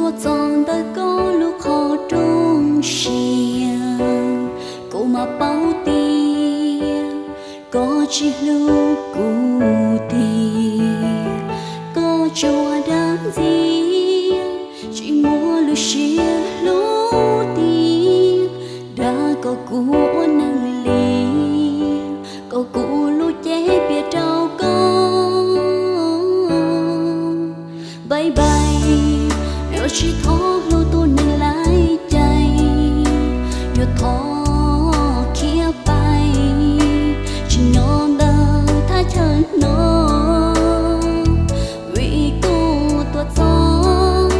Tuaj txog ntawm koj lub qhov rooj siab, kuv mam paub tias koj tsis hlub kuv tiag. Koj tsuas dag ntxias, tsis muaj lub siab hlub tiag. Dag kom kuv ua neeg li, kom kuv lub cev piam rau koj. Bye bye, yuav tsis thov hlub tus neeg laiv cai, yuav thov khiav pais, tsis nyob ntawm thaj chaw no. Vim kuv tuaj txog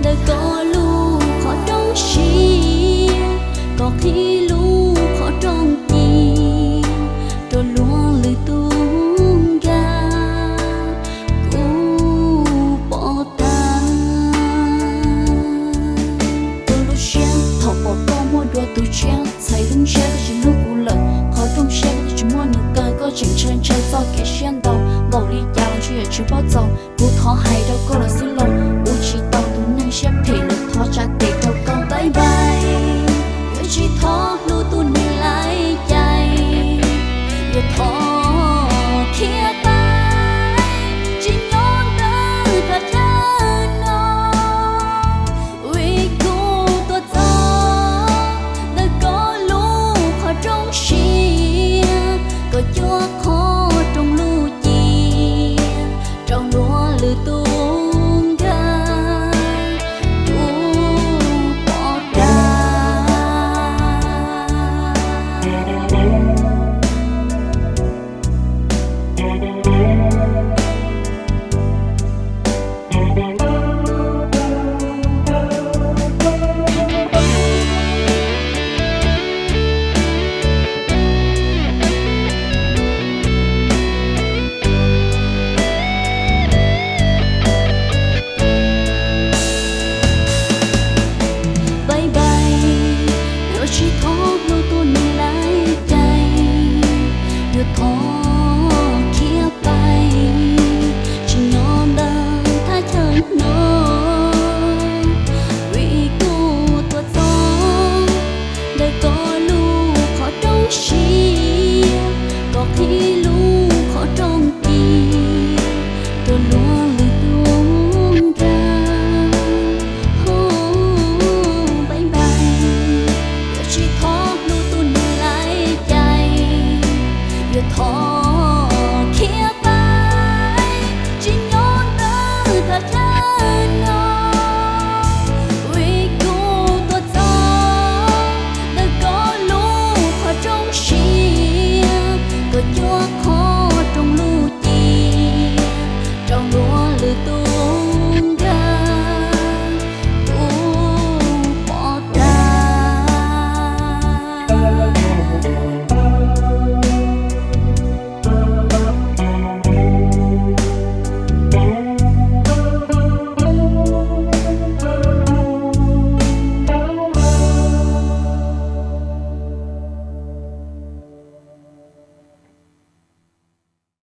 ntawm koj lub qhov rooj siab, koj qhib lub qhov rooj ci rau luag lwm tus nkag, kuv pom tag. Kuv lub siab thaum pom koj muaj dua tus tshiab, txhais lub ntsiab koj tsis hlub kuv lawm, qhov rooj siab koj twb tsis muaj nws kaw, koj tseem ntshaw ntshaw txoj kev siab ntau, npaum li cas los ntshe yuav tsis paub txaus. Kuv thov hais rau koj lawm xwb los, kuv tsis tau tus neeg siab phem, nws thov tsa tes rau koj bye bye. Yuav tsis thov hlub tus neeg laiv cai, yuav thov khiav pais, tsis nyob ntawm thaj chaw no. Vim kuv tuaj txog ntawm koj lub qhov rooj siab, koj cuab qhov rooj lub ci rau luag lwm tus nkag, kuv pom tag. Bye bye, yuav tsis thov hlub tus neeg laiv cai, yuav thov khiav pais, tsis nyob ntawm thaj chaw no. Vim kuv tuaj txog ntawm koj lub qhov rooj siab, koj qhib lub qhov rooj ci rau luag